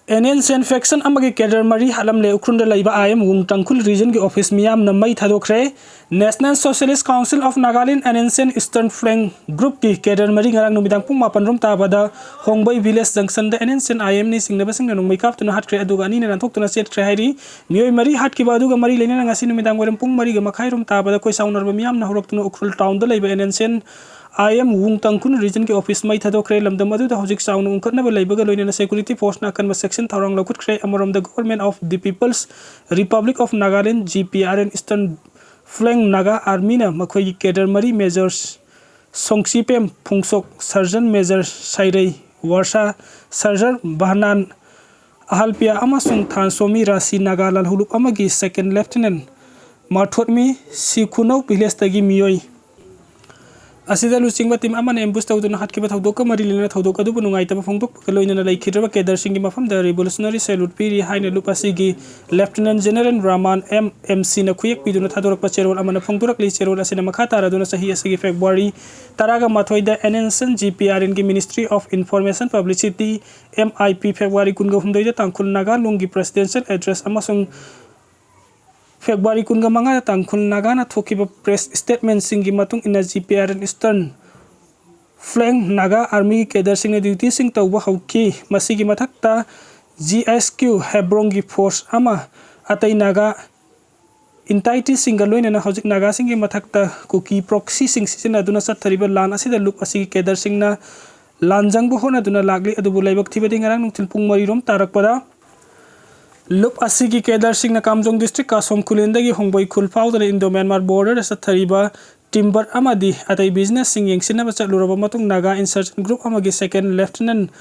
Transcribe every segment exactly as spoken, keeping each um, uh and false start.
NSCN faction ꯑꯃꯒꯤ cadre ꯃꯔꯤ ꯍꯥꯠꯂꯝꯂꯦ꯫ ꯎꯈ꯭ꯔꯨꯜꯗ ꯂꯩꯕ IM Wung Tangkhul regionꯒꯤ office ꯃꯤꯌꯥꯝꯅ ꯃꯩ ꯊꯥꯗꯣꯛꯈ꯭ꯔꯦ꯫ National Socialist Council of Nagaland NSCN Eastern Flank groupꯀꯤ cadre ꯃꯔꯤ ꯉꯔꯥꯡ ꯅꯨꯃꯤꯗꯥꯡ ꯄꯨꯡ ꯃꯥꯄꯟ ꯔꯣꯝ ꯇꯥꯕꯗ ꯍꯣꯡꯕꯩ village junctionꯗ NSCN IMꯅ ꯆꯤꯡꯅꯕꯁꯤꯡꯅ ꯅꯣꯡꯃꯩ ꯀꯥꯞꯇꯨꯅ ꯍꯥꯠꯈ꯭ꯔꯦ, ꯑꯗꯨꯒ ꯑꯅꯤꯅ ꯅꯥꯟꯊꯣꯛꯇꯨꯅ ꯆꯦꯟꯈ꯭ꯔꯦ ꯍꯥꯏꯔꯤ꯫ ꯃꯤꯑꯣꯏ ꯃꯔꯤ ꯍꯥꯠꯈꯤꯕ ꯑꯗꯨꯒ ꯃꯔꯤ ꯂꯩꯅꯅ ꯉꯁꯤ ꯅꯨꯃꯤꯗꯥꯡ ꯋꯥꯏꯔꯝ ꯄꯨꯡ ꯃꯔꯤꯒ ꯃꯈꯥꯏ ꯔꯣꯝ ꯇꯥꯕꯗ ꯈꯣꯏ ꯁꯥꯎꯅꯔꯕ ꯃꯤꯌꯥꯝꯅ ꯍꯧꯔꯛꯇꯨꯅ ꯎꯈ꯭ꯔꯨꯜ townꯗ ꯂꯩꯕ NSCN IM Wung Tangkhul regionꯒꯤ office ꯃꯩ ꯊꯥꯗꯣꯛꯈ꯭ꯔꯦ꯫ ꯂꯝꯗꯝ ꯑꯗꯨꯗ ꯍꯧꯖꯤꯛ ꯆꯥꯎꯅ ꯎꯪꯈꯠꯅꯕ ꯂꯩꯕꯒ ꯂꯣꯏꯅꯅ security forceꯅ ꯑꯀꯟꯕ ꯆꯦꯛꯁꯤꯟ ꯊꯧꯔꯥꯡ ꯂꯧꯈꯠꯈ꯭ꯔꯦ꯫ ꯑꯃꯔꯣꯝꯗ Government of the People's Republic of Nagaland, GPRN, Eastern Flank Naga Armyꯅ ꯃꯈꯣꯏꯒꯤ cadre ꯃꯔꯤ Major ꯁꯣꯡꯁꯤꯄꯦꯝ ꯐꯨꯡꯁꯣꯛ, Sergeant Major ꯁꯥꯏꯔꯩ ꯋꯥꯔꯁꯥ, Sergeant ꯚꯥꯅꯥꯟ ꯑꯍꯜꯄꯤꯌꯥ ꯑꯃꯁꯨꯡ ꯊꯥꯟꯁꯣꯃꯤ ꯔꯥꯁꯤ ꯅꯥꯒꯥ ꯂꯥꯜꯍꯧꯂꯨꯞ ꯑꯃꯒꯤ second lieutenant ꯃꯥꯊꯣꯠꯃꯤ ꯁꯤꯈꯨꯅꯧ villageꯇꯒꯤ ꯃꯤꯑꯣꯏ ꯑꯁꯤꯗ ꯂꯨꯆꯤꯡꯕ team ꯑꯃꯅ ambush ꯇꯧꯗꯨꯅ ꯍꯥꯠꯈꯤꯕ ꯊꯧꯗꯣꯛꯀ ꯃꯔꯤ ꯂꯩꯅꯅ ꯊꯧꯗꯣꯛ ꯑꯗꯨꯕꯨ ꯅꯨꯡꯉꯥꯏꯇꯕ ꯐꯣꯡꯗꯣꯛꯄꯒ ꯂꯣꯏꯅꯅ ꯂꯩꯈꯤꯗ꯭ꯔꯕ cadreꯁꯤꯡꯒꯤ ꯃꯐꯝꯗ revolutionary salute ꯄꯤꯔꯤ ꯍꯥꯏꯅ ꯂꯨꯞ ꯑꯁꯤꯒꯤ Lieutenant General Raman M M ꯁꯤꯅ ꯈꯨꯌꯦꯛ ꯄꯤꯗꯨꯅ ꯊꯥꯗꯣꯔꯛꯄ ꯆꯦꯔꯣꯜ ꯑꯃꯅ ꯐꯣꯡꯗꯣꯔꯛꯂꯤ꯫ ꯆꯦꯔꯣꯜ ꯑꯁꯤꯅ ꯃꯈꯥ ꯇꯥꯔꯗꯨꯅ ꯆꯍꯤ ꯑꯁꯤꯒꯤ February ꯇꯔꯥꯒ ꯃꯥꯊꯣꯏꯗ NSCN GPRNꯒꯤ Ministry of Information Publicity, MIP, February ꯀꯨꯟꯒ ꯍꯨꯝꯗꯣꯏꯗ ꯇꯥꯡꯈꯨꯜ ꯅꯥꯒꯥ ꯂꯣꯟꯒꯤ presidential address ꯑꯃꯁꯨꯡ February ꯀꯨꯟꯒ ꯃꯉꯥꯗ ꯇꯥꯡꯈꯨꯜ ꯅꯥꯒꯥꯅ ꯊꯣꯛꯈꯤꯕ press statementꯁꯤꯡꯒꯤ ꯃꯇꯨꯡ ꯏꯟꯅ GPRN Eastern Flank Naga Army cadreꯁꯤꯡꯅ dutyꯁꯤꯡ ꯇꯧꯕ ꯍꯧꯈꯤ꯫ ꯃꯁꯤꯒꯤ ꯃꯊꯛꯇ GSQ ꯍꯦꯕ꯭ꯔꯣꯡꯒꯤ force ꯑꯃ ꯑꯇꯩ ꯅꯥꯒꯥ entityꯁꯤꯡꯒ ꯂꯣꯏꯅꯅ ꯍꯧꯖꯤꯛ ꯅꯥꯒꯥꯁꯤꯡꯒꯤ ꯃꯊꯛꯇ ꯀꯨꯀꯤ proxyꯁꯤꯡ ꯁꯤꯖꯤꯟꯅꯗꯨꯅ ꯆꯠꯊꯔꯤꯕ ꯂꯥꯟ ꯑꯁꯤꯗ ꯂꯨꯞ ꯑꯁꯤꯒꯤ cadreꯁꯤꯡꯅ ꯂꯥꯟꯖꯪꯕ ꯍꯣꯠꯅꯗꯨꯅ ꯂꯥꯛꯂꯤ꯫ ꯑꯗꯨꯕꯨ ꯂꯥꯏꯕꯛ ꯊꯤꯕꯗꯤ ꯉꯔꯥꯡ ꯅꯨꯡꯊꯤꯜ ꯄꯨꯡ ꯃꯔꯤ ꯔꯣꯝ ꯇꯥꯔꯛꯄꯗ ꯂꯨꯞ ꯑꯁꯤꯒꯤ cadreꯁꯤꯡꯅ ꯀꯥꯝꯖꯣꯡ district ꯀꯥꯁꯣꯝ ꯈꯨꯂꯦꯟꯗꯒꯤ ꯍꯣꯡꯕꯣꯏ ꯈꯨꯜ ꯐꯥꯎꯗꯨꯅ Indo Myanmar borderꯗ ꯆꯠꯊꯔꯤꯕ timber ꯑꯃꯗꯤ ꯑꯇꯩ businessꯁꯤꯡ ꯌꯦꯡꯁꯤꯟꯅꯕ ꯆꯠꯂꯨꯔꯕ ꯃꯇꯨꯡ ꯅꯥꯒꯥ insurgent group ꯑꯃꯒꯤ second lieutenant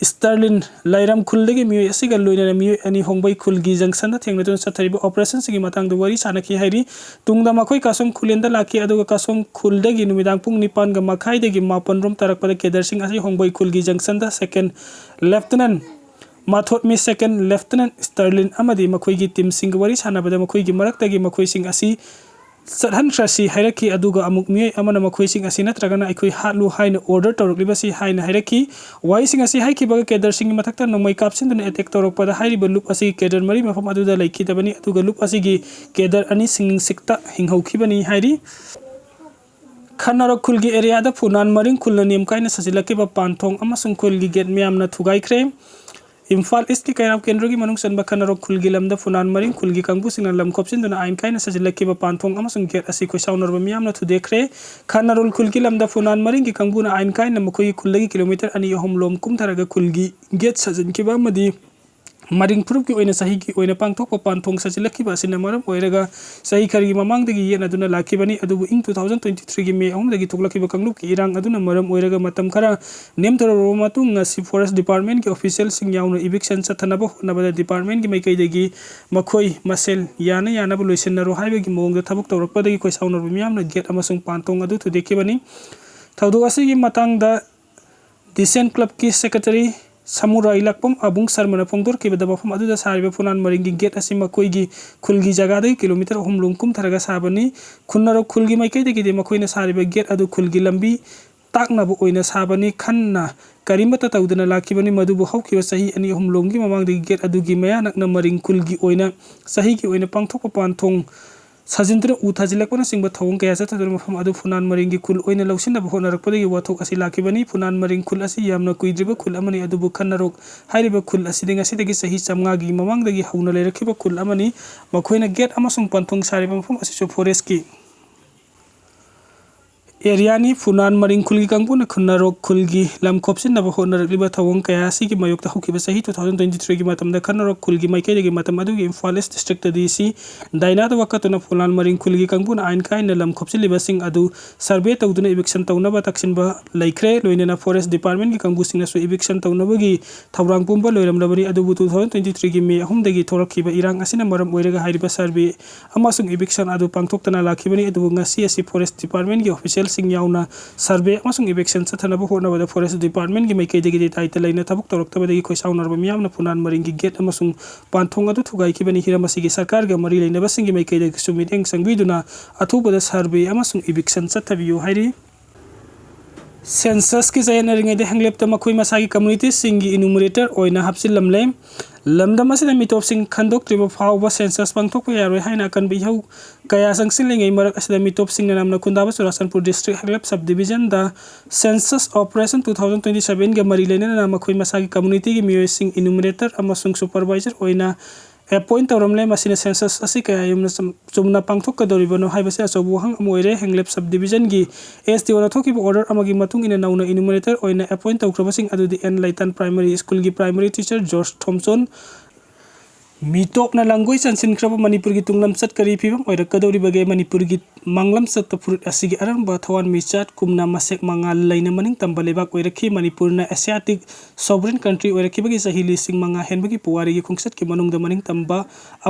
ꯁ꯭ꯇꯔꯂꯤꯟ ꯂꯥꯏꯔꯝ ꯈꯨꯜꯗꯒꯤ ꯃꯤꯑꯣꯏ ꯑꯁꯤꯒ ꯂꯣꯏꯅꯅ ꯃꯤꯑꯣꯏ ꯑꯅꯤ ꯍꯣꯡꯕꯩ ꯈꯨꯜꯒꯤ junctionꯗ ꯊꯦꯡꯅꯗꯨꯅ ꯆꯠꯊꯔꯤꯕ operationꯁꯤꯡꯒꯤ ꯃꯇꯥꯡꯗ ꯋꯥꯔꯤ ꯁꯥꯅꯈꯤ ꯍꯥꯏꯔꯤ꯫ ꯇꯨꯡꯗ ꯃꯈꯣꯏ ꯀꯥꯁꯣꯝ ꯈꯨꯂꯦꯟꯗ ꯂꯥꯛꯈꯤ, ꯑꯗꯨꯒ ꯀꯥꯁꯣꯝ ꯈꯨꯜꯗꯒꯤ ꯅꯨꯃꯤꯗꯥꯡ ꯄꯨꯡ ꯅꯤꯄꯥꯟꯒ ꯃꯈꯥꯏꯗꯒꯤ ꯃꯥꯄꯟ ꯔꯣꯝ ꯇꯥꯔꯛꯄꯗ cadreꯁꯤꯡ ꯑꯁꯤ ꯍꯣꯡꯕꯩ ꯈꯨꯜꯒꯤ junctionꯗ second lieutenant ꯃꯥꯊꯣꯠꯃꯤ, second lieutenant ꯁ꯭ꯇꯔꯂꯤꯟ ꯑꯃꯗꯤ ꯃꯈꯣꯏꯒꯤ teamꯁꯤꯡꯒ ꯋꯥꯔꯤ ꯁꯥꯟꯅꯕꯗ ꯃꯈꯣꯏꯒꯤ ꯃꯔꯛꯇꯒꯤ ꯃꯈꯣꯏꯁꯤꯡ ꯑꯁꯤ ꯆꯠꯍꯟꯈ꯭ꯔꯁꯤ ꯍꯥꯏꯔꯛꯈꯤ꯫ ꯑꯗꯨꯒ ꯑꯃꯨꯛ ꯃꯤꯑꯣꯏ ꯑꯃꯅ ꯃꯈꯣꯏꯁꯤꯡ ꯑꯁꯤ ꯅꯠꯇ꯭ꯔꯒꯅ ꯑꯩꯈꯣꯏ ꯍꯥꯠꯂꯨ ꯍꯥꯏꯅ order ꯇꯧꯔꯛꯂꯤꯕꯁꯤ ꯍꯥꯏꯅ ꯍꯥꯏꯔꯛꯈꯤ꯫ ꯋꯥꯍꯩꯁꯤꯡ ꯑꯁꯤ ꯍꯥꯏꯈꯤꯕꯒ cadreꯁꯤꯡꯒꯤ ꯃꯊꯛꯇ ꯅꯣꯡꯃꯩ ꯀꯥꯞꯁꯤꯟꯗꯨꯅ attack ꯇꯧꯔꯛꯄꯗ ꯍꯥꯏꯔꯤꯕ ꯂꯨꯞ ꯑꯁꯤꯒꯤ cadre ꯃꯔꯤ ꯃꯐꯝ ꯑꯗꯨꯗ ꯂꯩꯈꯤꯗꯕꯅꯤ, ꯑꯗꯨꯒ ꯂꯨꯞ ꯑꯁꯤꯒꯤ cadre ꯑꯅꯤ ꯁꯤꯡꯁꯤꯛꯇ ꯍꯤꯡꯍꯧꯈꯤꯕꯅꯤ ꯍꯥꯏꯔꯤ꯫ ꯈꯟꯅꯔꯣꯛ ꯈꯨꯜꯒꯤ areaꯗ ꯐꯨꯅꯥꯟ ꯃꯔꯤꯡ ꯈꯨꯜꯅ ꯅꯦꯝ ꯀꯥꯏꯅ ꯁꯥꯖꯤꯜꯂꯛꯈꯤꯕ ꯄꯥꯟꯊꯣꯡ ꯑꯃꯁꯨꯡ ꯈꯨꯜꯒꯤ gate ꯃꯌꯥꯝꯅ ꯊꯨꯒꯥꯏꯈ꯭ꯔꯦ꯫ ꯏꯝꯐꯥꯜ ꯏꯁꯀꯤ ꯀꯩꯔꯥꯝ ꯀꯦꯟꯗ꯭ꯔꯒꯤ ꯃꯅꯨꯡ ꯆꯟꯕ ꯈꯟꯅꯔꯣꯛ ꯈꯨꯜꯒꯤ ꯂꯝꯗ ꯐꯨꯅꯥꯟ ꯃꯔꯤꯡ ꯈꯨꯜꯒꯤ ꯀꯥꯡꯕꯨꯁꯤꯡꯅ ꯂꯝ ꯈꯣꯞꯆꯤꯟꯗꯨꯅ ꯑꯥꯏꯟ ꯀꯥꯏꯅ ꯁꯥꯖꯤꯜꯂꯛꯈꯤꯕ ꯄꯥꯟꯊꯣꯡ ꯑꯃꯁꯨꯡ gate ꯑꯁꯤ ꯈꯣꯏꯁꯥꯎꯅꯔꯕ ꯃꯤꯌꯥꯝꯅ ꯊꯨꯗꯦꯛꯈ꯭ꯔꯦ꯫ ꯈꯟꯅꯔꯣꯜ ꯈꯨꯜꯒꯤ ꯂꯝꯗ ꯐꯨꯅꯥꯟ ꯃꯔꯤꯡꯒꯤ ꯀꯥꯡꯕꯨꯅ ꯑꯥꯏꯟ ꯀꯥꯏꯅ ꯃꯈꯣꯏꯒꯤ ꯈꯨꯜꯗꯒꯤ kilometre ꯑꯅꯤ ꯑꯍꯨꯝ ꯂꯣꯝ ꯀꯨꯝꯊꯔꯒ ꯈꯨꯜꯒꯤ gate ꯁꯥꯖꯤꯟꯈꯤꯕ ꯑꯃꯗꯤ ꯃꯔꯤꯡ ꯐꯨꯔꯨꯞꯀꯤ ꯑꯣꯏꯅ ꯆꯍꯤꯒꯤ ꯑꯣꯏꯅ ꯄꯥꯡꯊꯣꯛꯄ ꯄꯥꯟꯊꯣꯡ ꯁꯥꯖꯤꯜꯂꯛꯈꯤꯕ ꯑꯁꯤꯅ ꯃꯔꯝ ꯑꯣꯏꯔꯒ ꯆꯍꯤ ꯈꯔꯒꯤ ꯃꯃꯥꯡꯗꯒꯤ ꯌꯦꯠꯅꯗꯨꯅ ꯂꯥꯛꯈꯤꯕꯅꯤ꯫ ꯑꯗꯨꯕꯨ ꯏꯪ two thousand twenty threeꯒꯤ May ꯑꯍꯨꯝꯗꯒꯤ ꯊꯣꯛꯂꯛꯈꯤꯕ ꯀꯥꯡꯂꯨꯞꯀꯤ ꯏꯔꯥꯡ ꯑꯗꯨꯅ ꯃꯔꯝ ꯑꯣꯏꯔꯒ ꯃꯇꯝ ꯈꯔ ꯅꯦꯝꯊꯔꯕ ꯃꯇꯨꯡ, ꯉꯁꯤ forest departmentꯀꯤ officialꯁꯤꯡ ꯌꯥꯎꯅ eviction ꯆꯠꯊꯅꯕ ꯍꯣꯠꯅꯕꯗ departmentꯀꯤ ꯃꯥꯏꯀꯩꯗꯒꯤ ꯃꯈꯣꯏ ꯃꯁꯦꯜ ꯌꯥꯅ ꯌꯥꯅꯕ ꯂꯣꯏꯁꯤꯟꯅꯔꯣ ꯍꯥꯏꯕꯒꯤ ꯃꯑꯣꯡꯗ ꯊꯕꯛ ꯇꯧꯔꯛꯄꯗꯒꯤ ꯈꯣꯏꯁꯥꯎꯅꯔꯕ ꯃꯤꯌꯥꯝꯅ gate ꯑꯃꯁꯨꯡ ꯄꯥꯟꯊꯣꯡ ꯑꯗꯨ ꯊꯨꯗꯦꯛꯈꯤꯕꯅꯤ꯫ ꯊꯧꯗꯣꯛ ꯑꯁꯤꯒꯤ ꯃꯇꯥꯡꯗ Dissent Clubꯀꯤ secretary ꯁꯃꯨꯔꯥꯏ ꯂꯥꯛꯄꯝ ꯑꯕꯨꯡ ꯁꯔꯃꯅ ꯐꯣꯡꯗꯣꯔꯛꯈꯤꯕꯗ, ꯃꯐꯝ ꯑꯗꯨꯗ ꯁꯥꯔꯤꯕ ꯐꯨꯅꯥꯟ ꯃꯔꯤꯡꯒꯤ gate ꯑꯁꯤ ꯃꯈꯣꯏꯒꯤ ꯈꯨꯜꯒꯤ ꯖꯒꯥꯗꯒꯤ kilometre ꯑꯍꯨꯝ ꯂꯣꯝ ꯀꯨꯝꯊꯔꯒ ꯁꯥꯕꯅꯤ꯫ ꯈꯨꯟꯅꯔꯣꯛ ꯈꯨꯜꯒꯤ ꯃꯥꯏꯀꯩꯗꯒꯤꯗꯤ ꯃꯈꯣꯏꯅ ꯁꯥꯔꯤꯕ gate ꯑꯗꯨ ꯈꯨꯜꯒꯤ ꯂꯝꯕꯤ ꯇꯥꯛꯅꯕ ꯑꯣꯏꯅ ꯁꯥꯕꯅꯤ꯫ ꯈꯟꯅ ꯀꯔꯤꯃꯠꯇ ꯇꯧꯗꯅ ꯂꯥꯛꯈꯤꯕꯅꯤ꯫ ꯃꯗꯨꯕꯨ ꯍꯧꯈꯤꯕ ꯆꯍꯤ ꯑꯅꯤ ꯑꯍꯨꯝ ꯂꯣꯝꯒꯤ ꯃꯃꯥꯡꯗꯒꯤ gate ꯑꯗꯨꯒꯤ ꯃꯌꯥ ꯅꯛꯅ ꯃꯔꯤꯡ ꯈꯨꯜꯒꯤ ꯑꯣꯏꯅ ꯆꯍꯤꯒꯤ ꯑꯣꯏꯅ ꯄꯥꯡꯊꯣꯛꯄ ꯄꯥꯟꯊꯣꯡ ꯁꯥꯖꯤꯟꯗꯨꯅ ꯎ ꯊꯥꯖꯤꯜꯂꯛꯄꯅꯆꯤꯡꯕ ꯊꯧꯑꯣꯡ ꯀꯌꯥ ꯆꯠꯊꯗꯨꯅ ꯃꯐꯝ ꯑꯗꯨ ꯐꯨꯅꯥꯟ ꯃꯔꯤꯡꯒꯤ ꯈꯨꯜ ꯑꯣꯏꯅ ꯂꯧꯁꯤꯟꯅꯕ ꯍꯣꯠꯅꯔꯛꯄꯗꯒꯤ ꯋꯥꯊꯣꯛ ꯑꯁꯤ ꯂꯥꯛꯈꯤꯕꯅꯤ꯫ ꯐꯨꯅꯥꯟ ꯃꯔꯤꯡ ꯈꯨꯜ ꯑꯁꯤ ꯌꯥꯝꯅ ꯀꯨꯏꯗ꯭ꯔꯤꯕ ꯈꯨꯜ ꯑꯃꯅꯤ, ꯑꯗꯨꯕꯨ ꯈꯟꯅꯔꯣꯛ ꯍꯥꯏꯔꯤꯕ ꯈꯨꯜ ꯑꯁꯤꯗꯤ ꯉꯁꯤꯗꯒꯤ ꯆꯍꯤ ꯆꯥꯝꯃꯉꯥꯒꯤ ꯃꯃꯥꯡꯗꯒꯤ ꯍꯧꯅ ꯂꯩꯔꯛꯈꯤꯕ ꯈꯨꯜ ꯑꯃꯅꯤ꯫ ꯃꯈꯣꯏꯅ gate ꯑꯃꯁꯨꯡ ꯄꯟꯊꯨꯡ ꯁꯥꯔꯤꯕ ꯃꯐꯝ ꯑꯁꯤꯁꯨ forestꯀꯤ areaꯅꯤ꯫ ꯐꯨꯅꯥꯟ ꯃꯔꯤꯡ ꯈꯨꯜꯒꯤ ꯀꯥꯡꯕꯨꯅ ꯈꯨꯟꯅꯔꯣꯛ ꯈꯨꯜꯒꯤ ꯂꯝ ꯈꯣꯞꯆꯤꯟꯅꯕ ꯍꯣꯠꯅꯔꯛꯂꯤꯕ ꯊꯧꯑꯣꯡ ꯀꯌꯥ ꯑꯁꯤꯒꯤ ꯃꯥꯌꯣꯛꯇ ꯍꯧꯈꯤꯕ ꯆꯍꯤ two thousand twenty threeꯒꯤ ꯃꯇꯝꯗ ꯈꯟꯅꯔꯣꯛ ꯈꯨꯜꯒꯤ ꯃꯥꯏꯀꯩꯗꯒꯤ ꯃꯇꯝ ꯑꯗꯨꯒꯤ ꯏꯝꯐꯥꯜ East districtꯇ DC ꯗꯥꯏꯅꯥꯗ ꯋꯥꯀꯠꯇꯨꯅ ꯐꯨꯅꯥꯟ ꯃꯔꯤꯡ ꯈꯨꯜꯒꯤ ꯀꯥꯡꯕꯨꯅ ꯑꯥꯏꯟ ꯀꯥꯏꯅ ꯂꯝ ꯈꯣꯞꯆꯤꯜꯂꯤꯕꯁꯤꯡ ꯑꯗꯨ survey ꯇꯧꯗꯨꯅ eviction ꯇꯧꯅꯕ ꯇꯛꯁꯤꯟꯕ ꯂꯩꯈ꯭ꯔꯦ꯫ ꯂꯣꯏꯅꯅ forest departmentꯀꯤ ꯀꯥꯡꯕꯨꯁꯤꯡꯅꯁꯨ eviction ꯇꯧꯅꯕꯒꯤ ꯊꯧꯔꯥꯡ ꯄꯨꯝꯕ ꯂꯣꯏꯔꯝꯂꯕꯅꯤ꯫ ꯑꯗꯨꯕꯨ two thousand twenty threeꯒꯤ May ꯑꯍꯨꯝꯗꯒꯤ ꯊꯣꯔꯛꯈꯤꯕ ꯏꯔꯥꯡ ꯑꯁꯤꯅ ꯃꯔꯝ ꯑꯣꯏꯔꯒ ꯍꯥꯏꯔꯤꯕ survey ꯑꯃꯁꯨꯡ eviction ꯑꯗꯨ ꯄꯥꯡꯊꯣꯛꯇꯅ ꯂꯥꯛꯈꯤꯕꯅꯤ꯫ ꯑꯗꯨꯕꯨ ꯉꯁꯤ ꯑꯁꯤ forest departmentꯀꯤ officials ꯁꯤꯡ ꯌꯥꯎꯅ survey ꯑꯃꯁꯨꯡ eviction ꯆꯠꯊꯅꯕ ꯍꯣꯠꯅꯕꯗ Forest Department ꯀꯤ ꯃꯥꯏꯀꯩꯗꯒꯤ ꯗꯥꯏꯇ ꯂꯩꯅ ꯊꯕꯛ ꯇꯧꯔꯛꯇꯕꯗꯒꯤ ꯈꯣꯏꯁꯥꯎꯅꯔꯕ ꯃꯤꯌꯥꯝꯅ ꯐꯨꯅꯥꯟ ꯃꯔꯤꯡꯒꯤ gate ꯑꯃꯁꯨꯡ ꯄꯥꯟꯊꯣꯡ ꯑꯗꯨ ꯊꯨꯒꯥꯏꯈꯤꯕꯅꯤ꯫ ꯍꯤꯔꯝ ꯑꯁꯤꯒꯤ ꯁꯔꯀꯥꯔꯒ ꯃꯔꯤ ꯂꯩꯅꯕꯁꯤꯡꯒꯤ ꯃꯥꯏꯀꯩꯗꯒꯤꯁꯨ ꯃꯤꯠꯌꯦꯡ ꯆꯪꯕꯤꯗꯨꯅ ꯑꯊꯨꯕꯗ survey ꯑꯃꯁꯨꯡ eviction ꯆꯠꯊꯕꯤꯌꯨ ꯍꯥꯏꯔꯤ꯫ Census ꯀꯤ ꯆꯌꯦꯠꯅꯔꯤꯉꯩꯗ ꯍꯦꯡꯂꯦꯞꯇ ꯃꯈꯣꯏ ꯃꯁꯥꯒꯤ community ꯁꯤꯡꯒꯤ enumerator ꯑꯣꯏꯅ ꯍꯥꯞꯆꯤꯜꯂꯝꯂꯦ꯫ ꯂꯝꯗꯝ ꯑꯁꯤꯗ ꯃꯤꯇꯣꯞꯁꯤꯡ ꯈꯟꯗꯣꯛꯇ꯭ꯔꯤꯕ ꯐꯥꯎꯕ census ꯄꯥꯡꯊꯣꯛꯄ ꯌꯥꯔꯣꯏ ꯍꯥꯏꯅ ꯑꯀꯟꯕ ꯏꯍꯧ ꯀꯌꯥ ꯆꯪꯁꯤꯜꯂꯤꯉꯩ ꯃꯔꯛ ꯑꯁꯤꯗ ꯃꯤꯇꯣꯞꯁꯤꯡꯅ ꯅꯝꯅ ꯈꯨꯟꯗꯥꯕ ꯆꯨꯔꯥꯆꯥꯟꯄꯨꯔ district ꯍꯦꯡꯂꯦꯞ sub division ꯗ Census Operation two thousand twenty seven ꯒ ꯃꯔꯤ ꯂꯩꯅꯅ ꯃꯈꯣꯏ ꯃꯁꯥꯒꯤ community ꯒꯤ ꯃꯤꯑꯣꯏꯁꯤꯡ enumerator ꯑꯃꯁꯨꯡ supervisor ꯑꯣꯏꯅ appoint ꯇꯧꯔꯝꯂꯦ꯫ ꯃꯁꯤꯅ census ꯑꯁꯤ ꯀꯌꯥ ꯌꯥꯝꯅ ꯆꯨꯝ-, ꯆꯨꯝꯅ ꯄꯥꯡꯊꯣꯛꯀꯗꯧꯔꯤꯕꯅꯣ ꯍꯥꯏꯕꯁꯤ ꯑꯆꯧꯕ ꯋꯥꯍꯪ ꯑꯃ ꯑꯣꯏꯔꯦ꯫ ꯍꯦꯡꯂꯦꯞ sub division ꯒꯤ S D O ꯅ ꯊꯣꯛꯈꯤꯕ order ꯑꯃꯒꯤ ꯃꯇꯨꯡ ꯏꯟꯅ ꯅꯧꯅ enumerator ꯑꯣꯏꯅ appoint ꯇꯧꯈ꯭ꯔꯕꯁꯤꯡ ꯑꯗꯨꯗꯤ N ꯂꯩꯇꯥꯟ Primary School ꯒꯤ primary teacher ꯖꯣꯔꯖ ꯊꯣꯝꯁꯣꯟ, ꯃꯤꯇꯣꯞꯅ ꯂꯥꯡꯒꯣꯏ ꯆꯟꯁꯤꯟꯈ꯭ꯔꯕ ꯃꯅꯤꯄꯨꯔꯒꯤ ꯇꯨꯡꯂꯝꯆꯠ ꯀꯔꯤ ꯐꯤꯕꯝ ꯑꯣꯏꯔꯛꯀꯗꯧꯔꯤꯕꯒꯦ? ꯃꯅꯤꯄꯨꯔꯒꯤ ꯃꯥꯡꯂꯝꯆꯠꯇ ꯐꯨꯔꯨꯞ ꯑꯁꯤꯒꯤ ꯑꯔꯝꯕ ꯊꯋꯥꯟꯃꯤꯆꯥꯛ ꯀꯨꯝꯅ ꯃꯁꯦꯛ ꯃꯉꯥ ꯂꯩꯅ ꯃꯅꯤꯡ ꯇꯝꯕ ꯂꯩꯕꯥꯛ ꯑꯣꯏꯔꯛꯈꯤ꯫ ꯃꯅꯤꯄꯨꯔꯅ Asiatic sovereign country ꯑꯣꯏꯔꯛꯈꯤꯕꯒꯤ ꯆꯍꯤ ꯂꯤꯁꯤꯡ ꯃꯉꯥ ꯍꯦꯟꯕꯒꯤ ꯄꯨꯋꯥꯔꯤꯒꯤ ꯈꯣꯡꯆꯠꯀꯤ ꯃꯅꯨꯡꯗ ꯃꯅꯤꯡ ꯇꯝꯕ,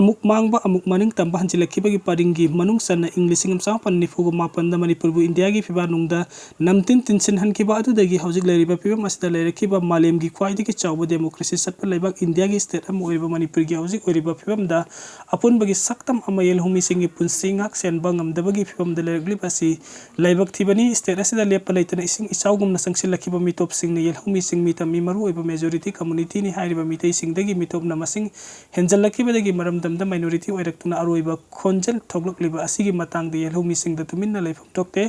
ꯑꯃꯨꯛ ꯃꯥꯡꯕ, ꯑꯃꯨꯛ ꯃꯅꯤꯡ ꯇꯝꯕ ꯍꯟꯖꯤꯜꯂꯛꯈꯤꯕꯒꯤ ꯄꯔꯤꯡꯒꯤ ꯃꯅꯨꯡ ꯆꯟꯅ ꯏꯪ ꯂꯤꯁꯤꯡ ꯑꯃ ꯆꯃꯥꯄꯟ ꯅꯤꯐꯨꯒ ꯃꯥꯄꯟꯗ ꯃꯅꯤꯄꯨꯔꯕꯨ ꯏꯟꯗꯤꯌꯥꯒꯤ ꯐꯤꯕꯥꯛꯅꯨꯡꯗ ꯅꯝꯇꯤꯟ ꯇꯤꯟꯁꯤꯟꯍꯟꯈꯤꯕ ꯑꯗꯨꯗꯒꯤ ꯍꯧꯖꯤꯛ ꯂꯩꯔꯤꯕ ꯐꯤꯕꯝ ꯑꯁꯤꯗ ꯂꯩꯔꯛꯈꯤꯕ ꯃꯥꯂꯦꯝꯒꯤ ꯈ꯭ꯋꯥꯏꯗꯒꯤ ꯆꯥꯎꯕ democracy ꯆꯠꯄ ꯂꯩꯕꯥꯛ ꯏꯟꯗꯤꯌꯥꯒꯤ state ꯑꯃ ꯑꯣꯏꯔꯤꯕ ꯃꯅꯤꯄꯨꯔꯒꯤ ꯍꯧꯖꯤꯛ ꯑꯣꯏꯔꯤꯕ ꯐꯤꯕꯝꯗ ꯑꯄꯨꯟꯕꯒꯤ ꯁꯛꯇꯝ ꯑꯃ ꯌꯦꯜꯍꯧꯃꯤꯁꯤꯡꯒꯤ ꯄꯨꯟꯁꯤ ꯉꯥꯛ ꯁꯦꯟꯕ ꯉꯝꯗꯕꯒꯤ ꯐꯤꯕꯝꯗ ꯂꯩꯔꯛꯂꯤꯕ ꯑꯁꯤ ꯂꯥꯏꯕꯛ ꯊꯤꯕꯅꯤ꯫ State ꯑꯁꯤꯗ ꯂꯦꯞꯄ ꯂꯩꯇꯅ ꯏꯁꯤꯡ ꯏꯆꯥꯎꯒꯨꯝꯅ ꯆꯪꯁꯤꯜꯂꯛꯈꯤꯕ ꯃꯤꯇꯣꯞꯁꯤꯡꯅ ꯌꯦꯜꯍꯧꯃꯤꯁꯤꯡ ꯃꯤꯇꯝ ꯃꯤ ꯃꯔꯨꯑꯣꯏꯕ majority community ꯅꯤ ꯍꯥꯏꯔꯤꯕ ꯃꯤꯇꯩꯁꯤꯡꯗꯒꯤ ꯃꯤꯇꯣꯞꯅ ꯃꯁꯤꯡ ꯍꯦꯟꯖꯜꯂꯛꯈꯤꯕꯗꯒꯤ ꯃꯔꯝꯗꯝꯗ minority ꯑꯣꯏꯔꯛꯇꯨꯅ ꯑꯔꯣꯏꯕ ꯈꯣꯟꯖꯦꯜ ꯊꯣꯛꯂꯛꯂꯤꯕ ꯑꯁꯤꯒꯤ ꯃꯇꯥꯡꯗ ꯌꯦꯜꯍꯧꯃꯤꯁꯤꯡꯗ ꯇꯨꯃꯤꯟꯅ ꯂꯩꯐꯝ ꯊꯣꯛꯇꯦ꯫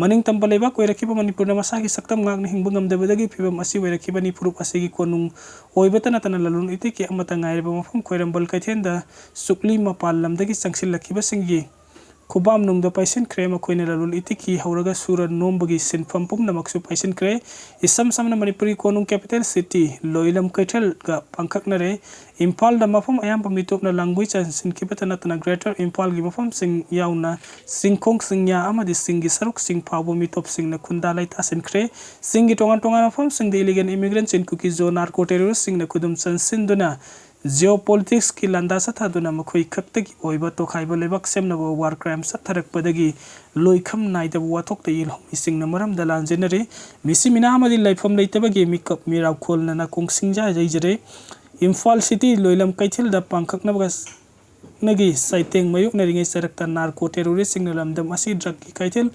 ꯃꯅꯤꯡ ꯇꯝꯕ ꯂꯩꯕꯥꯛ ꯑꯣꯏꯔꯛꯈꯤꯕ ꯃꯅꯤꯄꯨꯔꯅ ꯃꯁꯥꯒꯤ ꯁꯛꯇꯝ ꯉꯥꯛꯅ ꯍꯤꯡꯕ ꯉꯝꯗꯕꯗꯒꯤ ꯐꯤꯕꯝ ꯑꯁꯤ ꯑꯣꯏꯔꯛꯈꯤꯕꯅꯤ꯫ ꯐꯨꯔꯨꯞ ꯑꯁꯤꯒꯤ ꯀꯣꯅꯨꯡ ꯑꯣꯏꯕꯇ ꯅꯠꯇꯅ ꯂꯂꯣꯟ ꯏꯇꯤꯛꯀꯤ ꯑꯃꯠꯇ ꯉꯥꯏꯔꯕ ꯃꯐꯝ ꯈ꯭ꯋꯥꯏꯔꯝꯕꯟ ꯀꯩꯊꯦꯜꯗ ꯁꯨꯛꯂꯤ ꯃꯄꯥꯟ ꯂꯝꯗꯒꯤ ꯆꯪꯁꯤꯜꯂꯛꯈꯤꯕꯁꯤꯡꯒꯤ ꯈꯨꯕꯥꯝꯅꯨꯡꯗ ꯄꯥꯏꯁꯤꯟꯈ꯭ꯔꯦ꯫ ꯃꯈꯣꯏꯅ ꯂꯂꯣꯟ ꯏꯇꯤꯛꯀꯤ ꯍꯧꯔꯒ ꯁꯨꯔ ꯅꯣꯝꯕꯒꯤ ꯁꯤꯟꯐꯝ ꯄꯨꯝꯅꯃꯛꯁꯨ ꯄꯥꯏꯁꯤꯟꯈ꯭ꯔꯦ꯫ ꯏꯁꯝ ꯁꯝꯅ ꯃꯅꯤꯄꯨꯔꯒꯤ ꯀꯣꯅꯨꯡ capital city ꯂꯣꯏꯂꯝ ꯀꯩꯊꯦꯜꯒ ꯄꯥꯡꯈꯛꯅꯔꯦ꯫ ꯏꯝꯐꯥꯜꯗ ꯃꯐꯝ ꯑꯌꯥꯝꯕ ꯃꯤꯇꯣꯞꯅ ꯂꯥꯡꯒꯣꯏ ꯆꯟꯁꯤꯟꯈꯤꯕꯇ ꯅꯠꯇꯅ Greater ꯏꯝꯐꯥꯜꯒꯤ ꯃꯐꯝꯁꯤꯡ ꯌꯥꯎꯅ ꯆꯤꯡꯈꯣꯡ ꯆꯤꯡꯌꯥ ꯑꯃꯗꯤ ꯆꯤꯡꯒꯤ ꯁꯔꯨꯛꯁꯤꯡ ꯐꯥꯎꯕ ꯃꯤꯇꯣꯞꯁꯤꯡꯅ ꯈꯨꯟꯗꯥ ꯂꯩꯇꯥꯁꯤꯟꯈ꯭ꯔꯦ꯫ ꯆꯤꯡꯒꯤ ꯇꯣꯉꯥꯟ ꯇꯣꯉꯥꯟꯕ ꯃꯐꯝꯁꯤꯡꯗ illegal immigrant ꯆꯤꯟ ꯀꯨꯀꯤꯖꯣ narco terroristꯁꯤꯡꯅ ꯈꯨꯗꯨꯝ ꯆꯟꯁꯤꯟꯗꯨꯅ ꯖꯤꯑꯣ ꯄꯣꯂꯤꯇꯤꯛꯁꯀꯤ ꯂꯥꯟꯗꯥ ꯆꯠꯊꯗꯨꯅ ꯃꯈꯣꯏ ꯈꯛꯇꯒꯤ ꯑꯣꯏꯕ ꯇꯣꯈꯥꯏꯕ ꯂꯩꯕꯥꯛ ꯁꯦꯝꯅꯕ ꯋꯥꯔ ꯀ꯭ꯔꯥꯏꯝ ꯆꯠꯊꯔꯛꯄꯗꯒꯤ ꯂꯣꯏꯈꯝ ꯅꯥꯏꯗꯕ ꯋꯥꯊꯣꯛꯇ ꯌꯦꯜꯍꯧꯃꯤꯁꯤꯡꯅ ꯃꯔꯝꯗ ꯂꯥꯟꯖꯦꯟꯅꯔꯤ꯫ ꯃꯤꯁꯤ ꯃꯤꯅꯥ ꯑꯃꯗꯤ ꯂꯩꯐꯝ ꯂꯩꯇꯕꯒꯤ ꯃꯤꯀꯞ ꯃꯤꯔꯥꯎꯈꯣꯜꯅ ꯅꯥꯀꯣꯡ ꯁꯤꯡꯖꯥ ꯌꯩꯖꯔꯦ꯫ ꯏꯝꯐꯥꯜ ꯁꯤꯇꯤ ꯂꯣꯏꯂꯝ ꯀꯩꯊꯦꯜꯗ ꯄꯥꯡꯈꯛꯅꯕ ꯅꯒꯤ ꯆꯩꯇꯦꯡ ꯃꯥꯌꯣꯛꯅꯔꯤꯉꯩ ꯆꯔꯛꯇ ꯅꯥꯔꯀꯣ ꯇꯦꯔꯣꯔꯤꯁꯁꯤꯡꯅ ꯂꯝꯗꯝ ꯑꯁꯤ ꯗ꯭ꯔꯒꯀꯤ ꯀꯩꯊꯦꯜ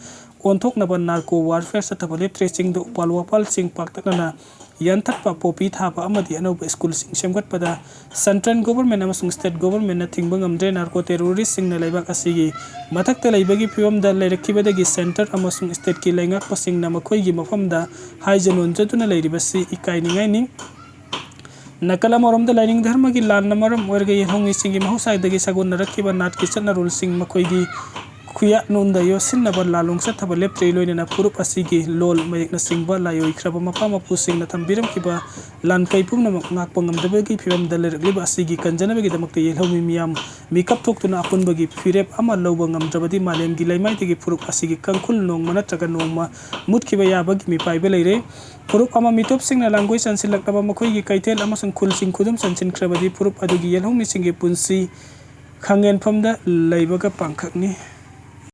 ꯑꯣꯟꯊꯣꯛꯅꯕ ꯅꯥꯔꯀꯣ ꯋꯥꯔꯐꯦꯌꯔ ꯆꯠꯊꯕ ꯂꯦꯞꯇ꯭ꯔꯦ꯫ ꯆꯤꯡꯗ ꯎꯄꯥꯜ ꯋꯥꯄꯥꯜꯁꯤꯡ ꯄꯥꯛꯇꯛꯅꯅ ꯌꯥꯟꯊꯠꯄ, ꯄꯣꯄꯤ ꯊꯥꯕ ꯑꯃꯗꯤ ꯑꯅꯧꯕ ꯁ꯭ꯀꯨꯜꯁꯤꯡ ꯁꯦꯝꯒꯠꯄꯗ ꯁꯦꯟꯇ꯭ꯔꯦꯜ ꯒꯣꯚꯔꯟꯃꯦꯟꯠ ꯑꯃꯁꯨꯡ ꯁ꯭ꯇꯦꯠ ꯒꯣꯚꯔꯟꯃꯦꯟꯠꯅ ꯊꯤꯡꯕ ꯉꯝꯗ꯭ꯔꯦ꯫ ꯅꯥꯔꯀꯣ ꯇꯦꯔꯣꯔꯤꯁꯁꯤꯡꯅ ꯂꯩꯕꯥꯛ ꯑꯁꯤꯒꯤ ꯃꯊꯛꯇ ꯂꯩꯕꯒꯤ ꯐꯤꯕꯝꯗ ꯂꯩꯔꯛꯈꯤꯕꯗꯒꯤ ꯁꯦꯟꯇꯔ ꯑꯃꯁꯨꯡ ꯁ꯭ꯇꯦꯠꯀꯤ ꯂꯩꯉꯥꯛꯄꯁꯤꯡꯅ ꯃꯈꯣꯏꯒꯤ ꯃꯐꯝꯗ ꯍꯥꯏꯖ ꯅꯣꯟꯖꯗꯨꯅ ꯂꯩꯔꯤꯕꯁꯤ ꯏꯀꯥꯏꯅꯤꯡꯉꯥꯏꯅꯤ꯫ ꯅꯥꯀꯜ ꯑꯃꯔꯣꯝꯗ ꯂꯥꯏꯅꯤꯡ ꯙꯔꯃꯒꯤ ꯂꯥꯟꯅ ꯃꯔꯝ ꯑꯣꯏꯔꯒ ꯌꯦꯜꯍꯧꯃꯤꯁꯤꯡꯒꯤ ꯃꯍꯧꯁꯥꯗꯒꯤ ꯁꯥꯒꯣꯟꯅꯔꯛꯈꯤꯕ ꯅꯥꯠꯀꯤ ꯆꯠꯅꯔꯣꯜꯁꯤꯡ ꯃꯈꯣꯏꯒꯤ ꯈꯨꯌꯥꯠꯅꯨꯡꯗ ꯌꯣꯠꯁꯤꯟꯅꯕ ꯂꯥꯂꯣꯡ ꯆꯠꯊꯕ ꯂꯦꯞꯇ꯭ꯔꯤ꯫ ꯂꯣꯏꯅꯅ ꯐꯨꯔꯨꯞ ꯑꯁꯤꯒꯤ ꯂꯣꯜ ꯃꯌꯦꯛꯅꯆꯤꯡꯕ ꯂꯥꯏꯑꯣꯏꯈ꯭ꯔꯕ ꯃꯄꯥ ꯃꯄꯨꯁꯤꯡꯅ ꯊꯝꯕꯤꯔꯝꯈꯤꯕ ꯂꯥꯟꯀꯩ ꯄꯨꯝꯅꯃꯛ ꯉꯥꯛꯄ ꯉꯝꯗꯕꯒꯤ ꯐꯤꯕꯝꯗ ꯂꯩꯔꯛꯂꯤꯕ ꯑꯁꯤꯒꯤ ꯀꯟꯖꯅꯕꯒꯤꯗꯃꯛꯇ ꯌꯦꯜꯍꯧꯃꯤ ꯃꯤꯌꯥꯝ ꯃꯤꯀꯞ ꯊꯣꯛꯇꯨꯅ ꯑꯄꯨꯟꯕꯒꯤ ꯐꯤꯔꯦꯞ ꯑꯃ ꯂꯧꯕ ꯉꯝꯗ꯭ꯔꯕꯗꯤ ꯃꯥꯂꯦꯝꯒꯤ ꯂꯩꯃꯥꯏꯗꯒꯤ ꯐꯨꯔꯨꯞ ꯑꯁꯤꯒꯤ ꯀꯥꯡꯈꯨꯜ ꯅꯣꯡꯃ ꯅꯠꯇ꯭ꯔꯒ ꯅꯣꯡꯃ ꯃꯨꯠꯈꯤꯕ ꯌꯥꯕꯒꯤ ꯃꯤꯄꯥꯏꯕ ꯂꯩꯔꯦ꯫ ꯐꯨꯔꯨꯞ ꯑꯃ ꯃꯤꯇꯣꯞꯁꯤꯡꯅ ꯂꯥꯡꯒꯣꯏ ꯆꯟꯁꯤꯜꯂꯛꯂꯕ ꯃꯈꯣꯏꯒꯤ ꯀꯩꯊꯦꯜ ꯑꯃꯁꯨꯡ ꯈꯨꯜꯁꯤꯡ ꯈꯨꯗꯨꯝ ꯆꯟꯁꯤꯟꯈ꯭ꯔꯕꯗꯤ ꯐꯨꯔꯨꯞ ꯑꯗꯨꯒꯤ ꯌꯦꯜꯍꯧꯃꯤꯁꯤꯡꯒꯤ ꯄꯨꯟꯁꯤ ꯈꯥꯡꯉꯦꯟꯐꯝꯗ ꯂꯩꯕꯒ ꯄꯥꯡꯈꯛꯅꯤ꯫